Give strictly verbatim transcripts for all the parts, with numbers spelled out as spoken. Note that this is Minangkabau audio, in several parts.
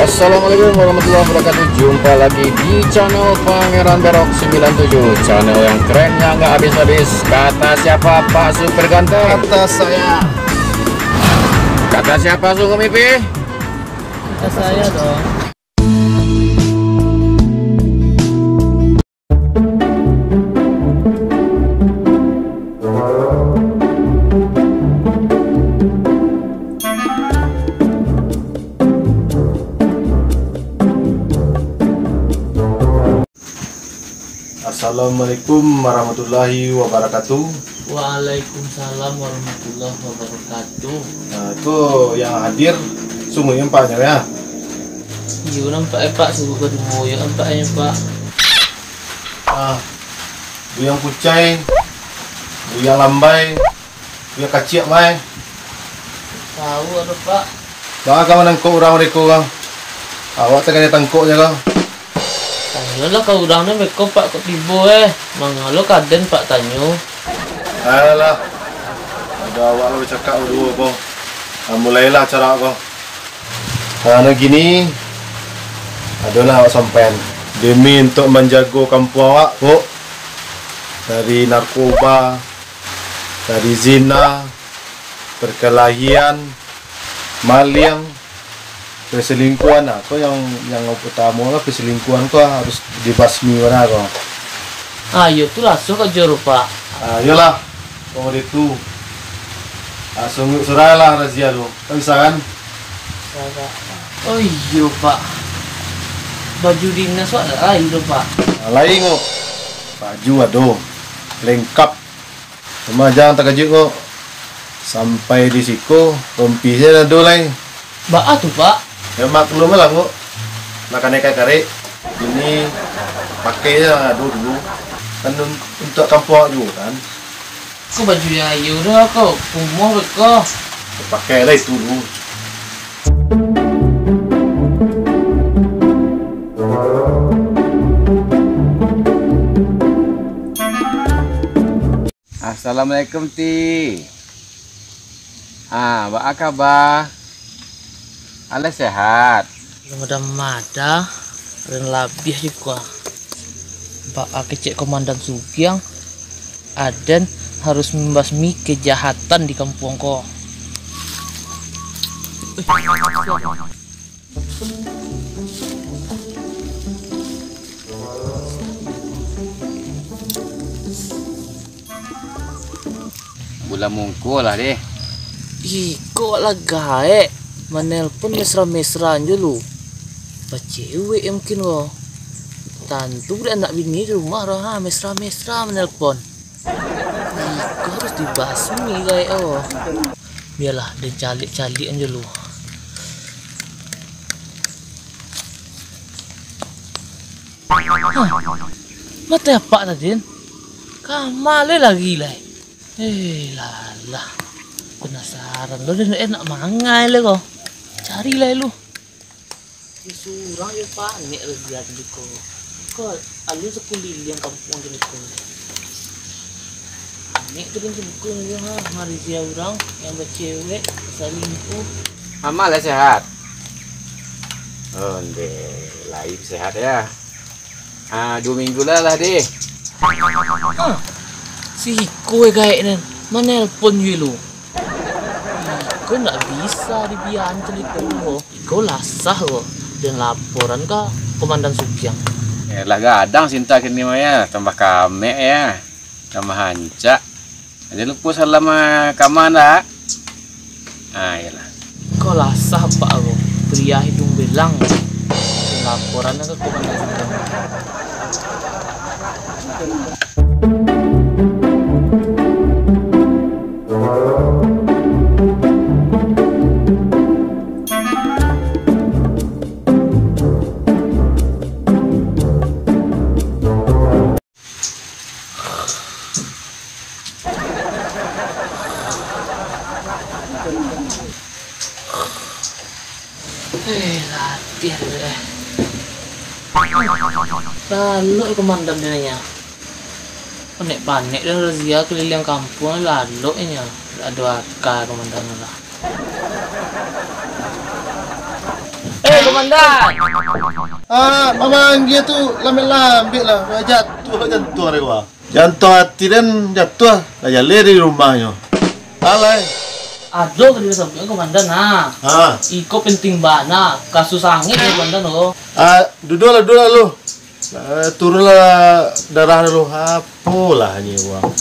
Assalamualaikum warahmatullahi wabarakatuh. Jumpa lagi di channel Pangeran Berok sembilan tujuh, channel yang keren, yang nggak habis-habis. Kata siapa, Pak Super Ganteng? Kata saya. Kata siapa, Sungguh Mipi? Kata saya dong. Assalamualaikum warahmatullahi wabarakatuh. Waalaikumsalam warahmatullahi wabarakatuh. Nah, ko yang hadir sungguah nampak nyo, ya? Iyo, nampak, eh, Pak, sungguah kaduo, yo, nampak, eh, Pak. Ah, buyuang kucai, buyuang lambai, buyuang kaciak, mai. Tahu ado, Pak. Baa ka manangkok urang dek ko, Bang? Awak tangah ditangkok se ko. Tanyolah ka urang nan beko, Pak, kok tibo, eh. Mangalo ka den, Pak, tanyo? Alah. Ado awak lah bacakak baduo ko. Ah, mulailah acara ko. Karano gini, adolah awak sampaian. Demi untuak manjago kampuang awak, ko, dari narkoba, dari zina, perkelahian, maliang, perselingkuhan, nah, ko yang, yang utamo lah, perselingkuhan ko harus dibasmi bana ko. Ah, iyo tu lah, so ka joro, Pak. Ah, iyolah, kalau itu. Ah, sungguh surai lah razia tu. Kan bisa kan? Bisa, Pak. Oh iyo, Pak. Baju dinas, Pak, ado lai tu, Pak? Ah, lai ko. Baju ado. Lengkap. Cuma jan takajuik ko. Sampai di siko, rompi se ado lai. Baa tu, Pak? Ya, maklum lah, ko. Makan ikan karek. Ini pakai se ado dulu. Kan un-, untuak kampuang awak juo, kan. Ko baju yang ayo dah, ko. Kumuah beko. Pakai lah itu dulu. Assalamualaikum, Ti. Ah, baa kaba? Alah sehat? Mada-mada, den labiah juo. Baa kecek Komandan Sugiang, aden harus mambasmi kejahatan di kampuang ko. Bulan mungko lah deh. Iko awak lah gaek, manelpon mesra-mesraan jo lu. Bacewek yo mungkin ko. Tantu budak anak bini di rumah ro ha, mesra-mesra manelpon. Iko harus dibasmi gaek ko. Bialah, den caliak-caliak jo lu. Hah, mato apak tadi, Den? Kama lai lari lai? Eh, lalah. Penasaran lo, Den, eh, nak mangai lai ko. Cari lai lu. Yo surang yo panek razia tu ko. Ko alun sakuliliang kampuang tu ko. Panek tu kan sungkuang yo ha, marazia urang yang bacewek, basalingkuh. Ama lah sehat? Onde, lai sehat yo. Ah, duo minggu lah lah deh. Ah, si iko e gaek nan manelpon juo lu. Iko ndak bisa dibiakan tu ko. Iko lasah ko, den laporan ka Komandan Sugiang. Eh, lah gadang Sinta kini mah yo, tambah kamek yo, tambah hancak. Jan lupo salam, ah, ka ma ndak? Ah, iyolah. Iko lasah apak ko, pria hiduang belang. Den laporan ka Komandan Sugiang. Eh, latiah dulu, eh. Lalok komandan nyo. Panek-panek den razia kaliliang kampuang, lalok inyo. Ado aka komandan lah. Eh, Komandan. Ah, mamanggia tu lambek-lambek lah. Jatuah lah jantuang dek wah. Jantuang ati den jatuah, lah jaleh di rumahnyo. Alai. Ado ka disampaikan Komandan, nah. Ha. Iko penting bana, kasus angin, Komandan, oh. Ah, duduaklah, duduaklah lu. Ah, turunlah darah dulu. Apolah nyo urang.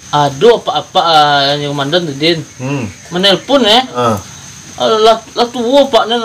Ado apak-apak, ah, nyo Komandan tadi. Hmm. Manelpon, eh. Ah. Ah, lah, lah tuo apak den.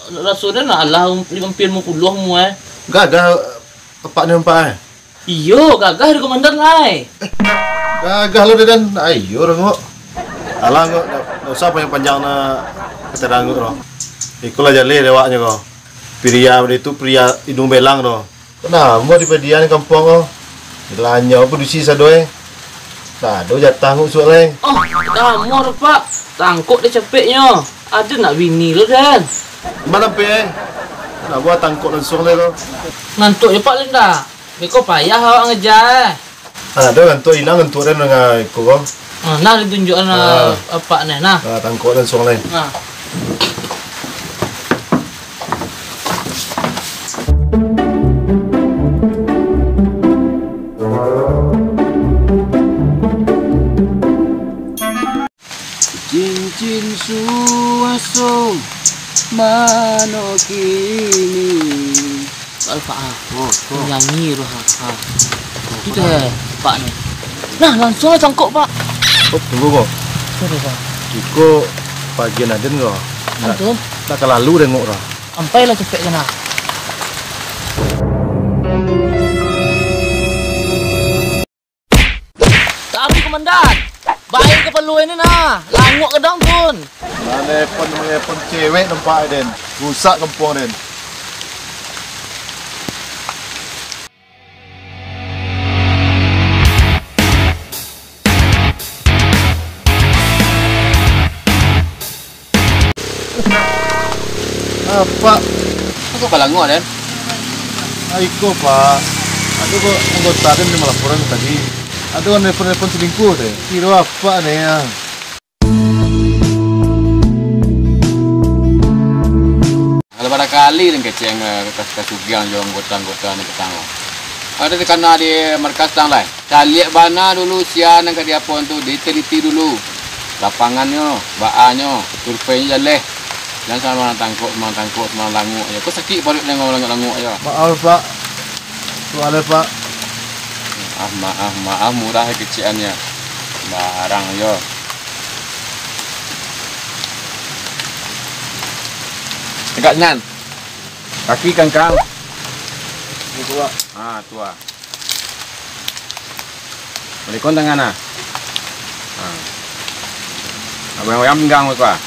Raso den alah um-, hampir limo puluah umua, eh. Gagah apak ni, apak, eh? Iyo, gagah di Komandan lai. Gagah lo, den. Ayo, rengok. Alah, kok, ndak usah panjang-panjang nak kata ranguk, doh. Ikolah jaleh dewaknyo ko. Pria itu, pria hidung belang, doh. Namo di padian kampuang ko. Lanyo padusi sado, eh. Sado jatah nguk suak lai. Oh, namo, Pak. Tangkok dek capeknyo. Ado nak bini lo, den. Mana pe, eh? Nak buah tangkok langsuang lai ko. Ngantuak jo, Pak, lai ndak? Beko payah awak ngeja, eh. Ado ngantuak, ilang ngantuak den danga iko ko. Ah, nah, ditunjuakan, ah, apak ni, nah. Ah, tangkok langsuang lai. Ah. Cincin suaso mano kini. Pak, Pak, ah. Oh, oh. Nyanyi tu, ha, ha. Itu deh, Pak ni. Nah, langsuang lah tangkok, Pak. Oh, tunggu ko. Tunggu, Pak. Iko pagian aden ko. Nak, antun, nak kalalu dengok ko. Ampailah capek ka nah. Taruih, Komandan. Bae kapalu ini nah. Languak gadang tun. Manelepon, manelepon cewek nampak den. Rusak kampuang den. Apak. Kok balanguak, den? Ah, iko, Pak. Ado ko anggota den nan malaporan tadi. Ado nan nelpon-nelpon selingkuh, den. Kiro apak, den, ah. Lah bara kali den kecek, eh, ka-, kasugihan jo anggota-anggota nan patang. Ado takana di markas tang lai. Caliak bana dulu sia nan ka diapoan tu, diteliti dulu. Lapangannyo, baanyo, surveinyo jaleh. Jan sambarang tangkok, sambarang tangkok, sambarang languak jo. Ko sakik paruik den languak-languak jo. Maaf, Pak. Suale, Pak. Maaf, maaf, maaf, murah kecekannyo. Barang jo. Tegak sinan. Kaki kangkang. Ini, Pak. Ha, tu ah. Balikon tangan ah. Ha. Abang-abang pinggang ko ah.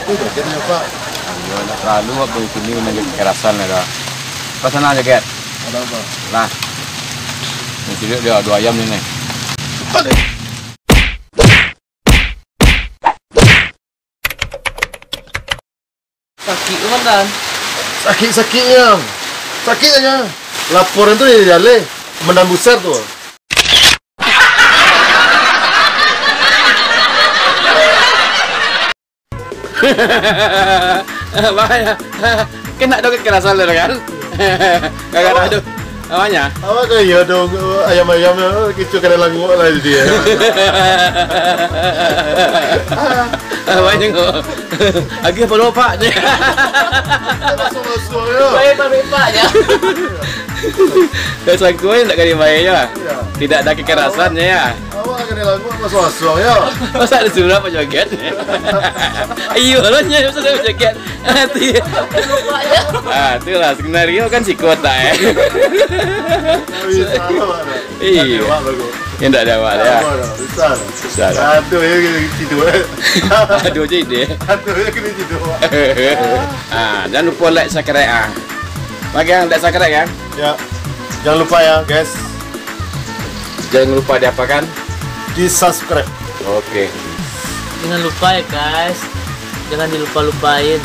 Itu bagian apa? Ayo, nak terlalu apa itu ni, nak kekerasan lah dah. Pas sana jaket. Ada apa? Lah. Ni silik dia ado ayam ni, ni. Ada. Sakik tu, Komandan. Sakik-sakiknyo. Sakik aja. Laporan tu di jaleh. Komandan Besar tu. Bahaya. Kena dong kekerasan tu kan? Gara-gara tu. Awaknyo? Awak kan iya dong, ayam-ayam, eh, kicu kena languak lah jadi, eh. Awaknyo kok. Agih apa lupa je. Masuk-masuk, ya. Baik, baik, Pak, ya. Dah sangkut, tak kali baik, ya. Ya. Tidak ada kekerasan, ya. Awak kena languak masuk-masuk, ya. Masa ada surat apa joget? Iyo, lo nya masa ada joget. Hati. Ah, itulah skenario kan siko otak, eh. Oh, iya, salah, Pak. Iya. Indak ada awak, bagus. Indak ada awak, ya. Salah, salah. Salah. Satu ya kena tidur, eh. Aduh, je ide. Satu ya kena tidur, Pak. Ah, jangan lupa like, subscribe, ah. Bagi yang like, subscribe, kan? Ya. Jangan lupa ya, guys. Jangan lupa diapakan? Di-subscribe. Oke. Jangan lupa ya, guys. Jangan dilupa-lupain.